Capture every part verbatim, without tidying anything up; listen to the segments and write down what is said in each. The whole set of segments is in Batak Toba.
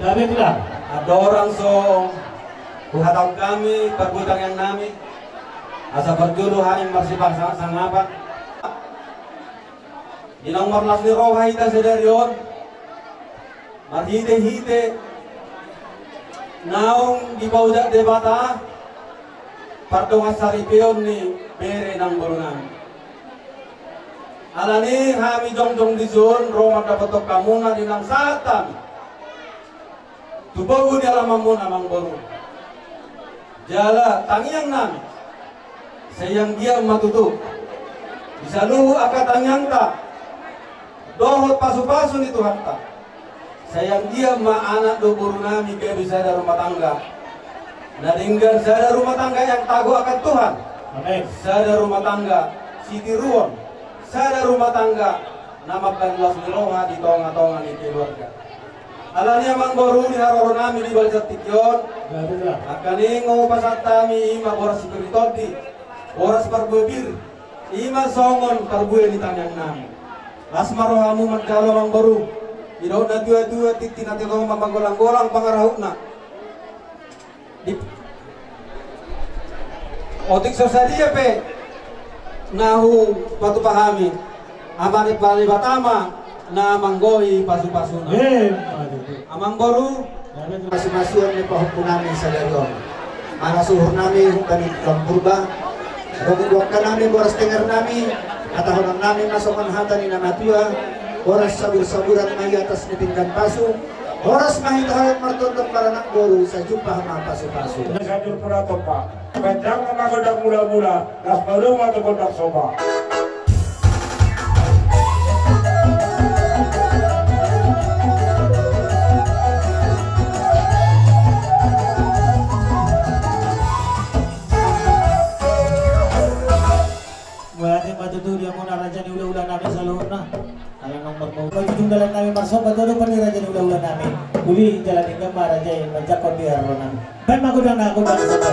David lah. Andorang so huhatahon hami parbue tangiang nami, asa parjolo hami marsipasangap-sangapan. Di naung marlas ni roha hita sadari on, marhite-hite naung dipaojak Debata pardongansaripeon ni bere nang boru nami. Alani hami jongjong dison ro mandapothon hamuna di naung sahat hami tu pogu ni alamanmuna, amang boru. Jala tangiang nami, sai anggiat ma tutu di saluhut angka tangiangta dohot pasupasu ni Tuhanta, sai anggiat ma anak dohot boru nami gabe sada rumah tangga. Na denggan sada rumah tangga yang tagohkan Tuhan. Amin. Sada rumah tangga sitiruon, sada rumah tangga na mambahen las ni roha di tonga-tonga ni keluarga. Alani, amang boru, di haroro nami di bagasan tingki on, angka na naeng hupasahat hami i ma boras sipir ni tondi, boras parbue pir, i ma songon parbue ni tangiang nami. Las ma rohamu manjalo, amang boru. Didok natua-tua, tingki na tio ma manggolang-golang pangarahutna. Di otik so sadia pe na hupatupa hami, Ama Debata ma na manggohi pasupasuna. Amang boru, masi-masian ni pahompu nami sadari on. Manang suhur nami huta ni Tulang Purba, ro ma di angka nami boras tenger nami, hatahonon nami ma songon hata ni na matua, boras sabur-saburan ma i atas ni pinggan pasu, horas ma hita holan martondong maranak boru, sai jumpa ma pasu-pasu. Sadur pura topa. Panjang ma gondang mula-mula, las ma dong ma tu gondang sopa. Mauliate ma tutu di hamuna raja ni hula-hula nami saluhutna. Ala naung marmau. Paujujung dalan nami marsomba tu adopan ni raja ni hula-hula nami. Uli jala denggan ma raja i manjangkon di haroro nami. Baen ma gondang na gondang sopa.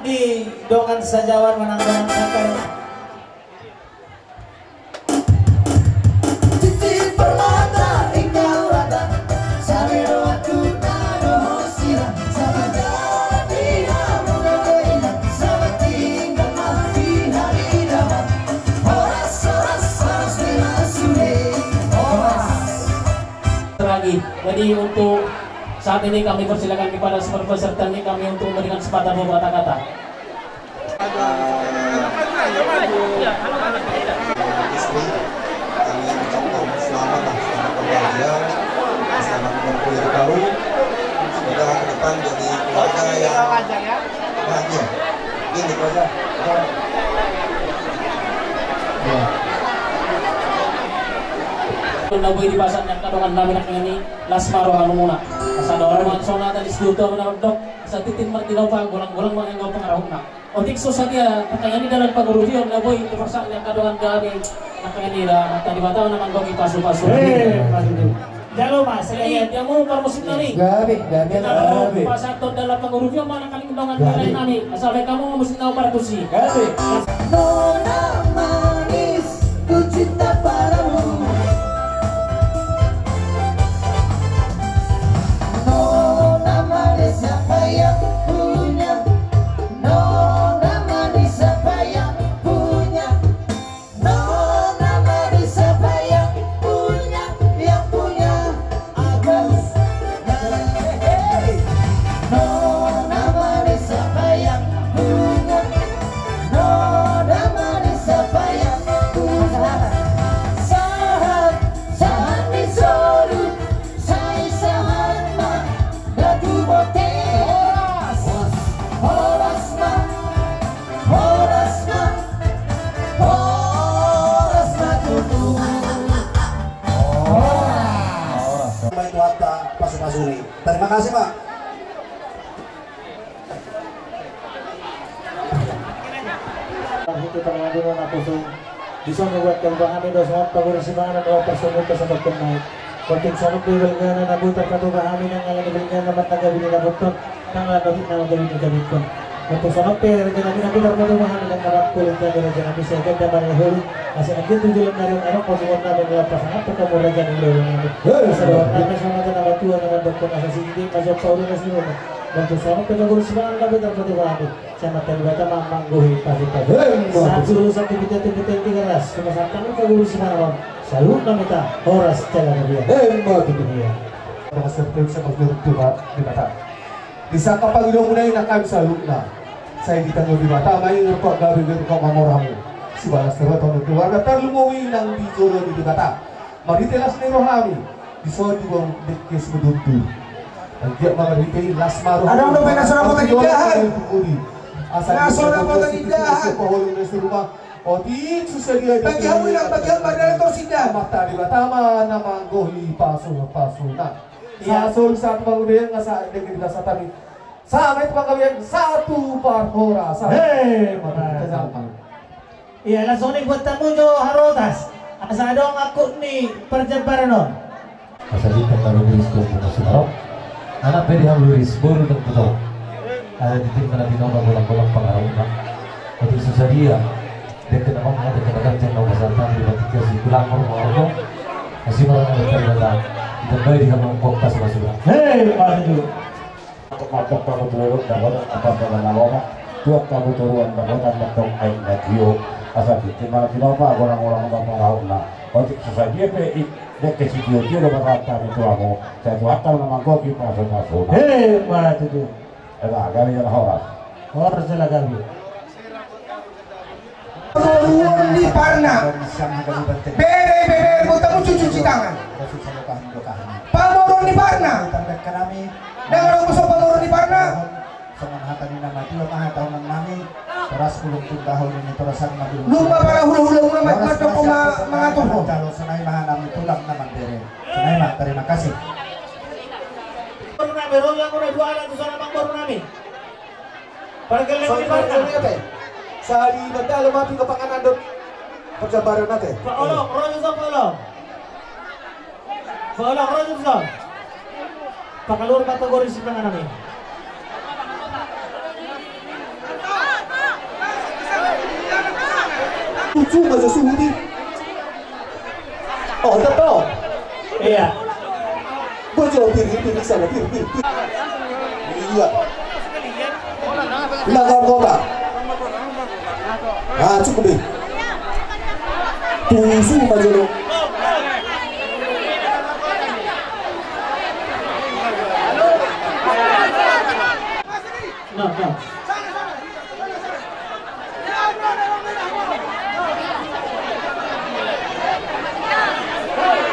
Di dongan sajauhan manang dongan sanggar. Titik permata ingkau rata, sabe do aku na dohot sira, sama jadi hamuna do inna, sama tinggal ma di hari idaman. Horas, horas, horas, horas, horas. Lagi. Jadi untuk saat ini kami persilakan kepada semua peserta ini kami untuk memberikan sepatah dua patah kata. Istri, kami ucapkan selamat lah, selamat berbahagia, selamat menempuh hidup baru. Semoga ke depan jadi keluarga yang bahagia. Ini keluarga. Ya. Na boi dipasahat ni angka dongan nami nangkin i, las ma roha muna. Asa dohot ma songon hata ni situa na mandok, asa tintin martinopa, golang-golang ma anggo pangarahutna. Otik so sadia, angka i dalan pangurupion na boi dipasahat ni angka dongan nami nangkin i, da, tadi mata na manggohi pasu-pasu. Eh, pasu tu. Jalo ma, jadi, sekalian. Jadi, dia mau parmusik nami. Gabe, gabe, gabe. Pasahat tu dalan pangurupion ma angka dongan nami. Asa baen hamu musik na partusi. Gabe. Nona manis, ku cinta padamu. Nona manis, siapa yang punya? Nona manis, siapa yang punya? Nona manis, siapa yang punya? Yang punya Tuhanta pasu-pasu i. Terima kasih, Pak. Parhite parngoluon na poso i. Dison do hubuat hami dos ma pagurusi panganon dohot parsombuan pasahathon nai. Otik songon pe balgana na boi tarpatupa hami nang ala ni balgana na marnagabe ni na boton nang ala ni na gabe ni gabe on. Otik songon pe raja nami na boi tarpatupa hami nang ala ni raja nami sai ganda marga holi. Asa nang dia tujuan nari on adong pasahathon nami nang ala pasangan pe kamu raja nami. Asa dohot nami sama tana batua nama dokter asa sini dia masuk paulu nasi rumah. Otik songon pe pagurusi panganon na boi tarpatupa hami. Sai ma Debata ma manggohi pasu-pasu. Emma tutu. Satu, satu, pita, pita, pita, tiga belas. Sama satu, pagurusi panganon. Saluhutna ma hita horas jala gabe. Emma tutu. Iya. Maka seperti saya berdoa Tuhan di mata. Di sangkap pagi dua mulai nak kami saluhutna. Saya ditanggung di mata, main rokok gabe rokok mamoramu. Sibalas terus tahun keluarga terlumowi nang di jolo di mata. Marhite las ni roha nami, dison di bawah dengke simadundu. Anggiat ma marhite i las ma roha. Adong dope na so dapotan indahan. Asa na so dapotan indahan. Paholu na serumah. Otik susa dia di. Bagi hamu ilang, bagi hamu adalah kau sindahan. Mata di mata ma na manggohi pasu-pasuna. Iya. Sasol satu bangun dia nggak sa dengke di dasar tadi. Sama itu panggabean satu parhora. Hei, mata. Iya, langsung ni buat tamu jo harotas. Asa adong angkup ni parjambaran on. Asa di tengah luris tu buka sumarok. Anak pe di haluris, boru dan putu. Ada di tim mana di nomor bolang-bolang pangarahutna. Otik susa dia. Dia kena mama, dia kena kerja, nomor satu, di batik dia si pulang, nomor, nomor. Masih malam, nomor, nomor. Kita baik di kampung kok pas masuk. Hei, Pak Haji. Mantap, Pak Gubernur, dapat apa, dapat apa, Pak? Tuak kamu turuan, dapat apa, tong aing na tio. Asa titi, mana tino, Pak, orang-orang, apa, apa, lauk, nah. Otik, susah dia, Pak, i, dia ke si tio, tio, dapat apa, itu, kamu. Saya tuat, tahu, nama, kau, kita, sudah, sudah. Hei, Pak, itu. Eh, Pak, kami, jangan horas. Horas, saya, kami. Pamoruon ni Parna. Bere, bere, bere, botamu cuci tangan. Pamoruon ni Parna. Ndang adong boso pamoruon ni Parna. Songon hata ni na matua ma hata nami. Toras bulung tunda holi ni torasan madung. Nunga para hula-hula muna ma-, madung ma-, mangatur ho. Jalo sonai ma nami tulang na mandere. Sonai ma, terima kasih. Parna bero yang udah dua alat tu sana mang baru nami. Pargelleng ni Parna. Sari mandalo ma pinggan panganon dohot parjambaran ate. Pak Olong, ro jo so, Pak Olong. Pak Olong, ro jo so. Pakaluar ma tu gori si panganon i. Tutu ma jo suhut i. Oh, tetap. Iya. Bocor, pir, pir, pir, sana, pir, pir, pir. Iya. Langgar kota. Ah, cukup deh. Tusu aja lo. No, no.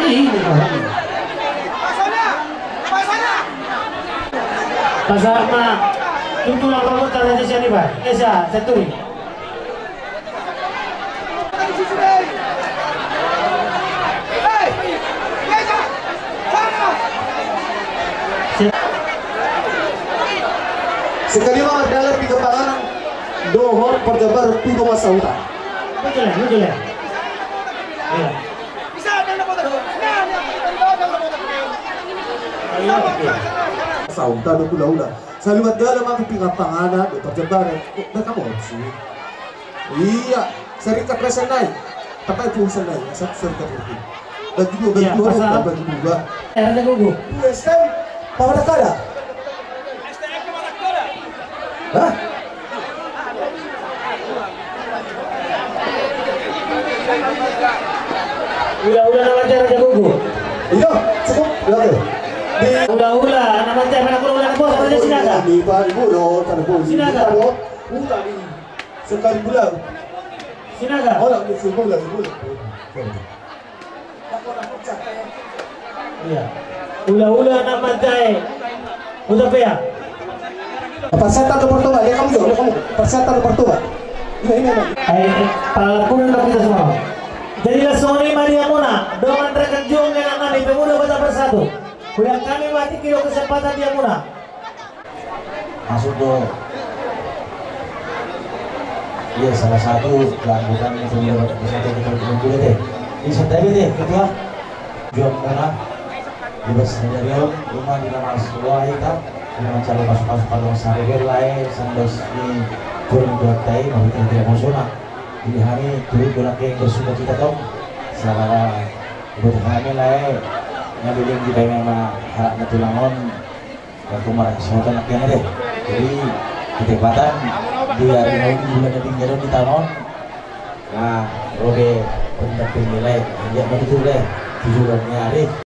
Ini, ini, ini. Pasahat ma. Tutu lang robot cara di sini, Pak. Eh, sa-, senturi. Sekali ma mardalan di kepanganan dohot parjambaran tu dongan sahuta. Betul ya, betul ya. Iya. Sahuta do hula-hula. Saluat dalam aku pinggan panganon do parjambaran. Kok mereka mau sih? Iya, sering kekerasan naik. Tapi aku bisa naik, satu sering kekerasan. Bagi dua, bagi dua, bagi dua. Era de gugu. Dua S T M, Pamatakkara. Hah? Hula-hula na mansai era de gugu. Iyo, cukup, oke. Hula-hula na mansai, mana hula-hula na bos, mana Sinaga? Sinaga. Sekali bulan. Sinaga. Hola, ni suhu lagi bulan. Iya. Hula-hula na mansai. Hutapea. Pasahat do Partoba, ya kamu juga, ya kamu. Pasahat do Partoba. Ini, ini, ini. Ai, pala pun na kita semua. Jadi langsung ni Maria Mona, dongan rekan juang dengan nami pemuda Kota Bersatu. Kuliah kami mati kilo kesempatan dia muna. Masuk do. Iya, salah satu keanggotaan yang sudah dapat bisa kita kumpul deh. Bisa tadi deh, ketua. Juang muna. Bebas dari om, rumah di nama sekolah kita. Dengan calon masuk-masuk pada masa rebel lah, eh, sampai sini kurang dua tai, mau kita tidak mau zona. Jadi hami turut berlakang bersuka cita tong. Salah buat hami lah, eh. Yang bikin kita memang hak natulangon. Aku marah soto nak kena deh. Jadi ketepatan di hari ini bulan yang tinggal di tahun. Nah, robe pendamping nilai. Ya, begitu deh. Tujuh bulan hari.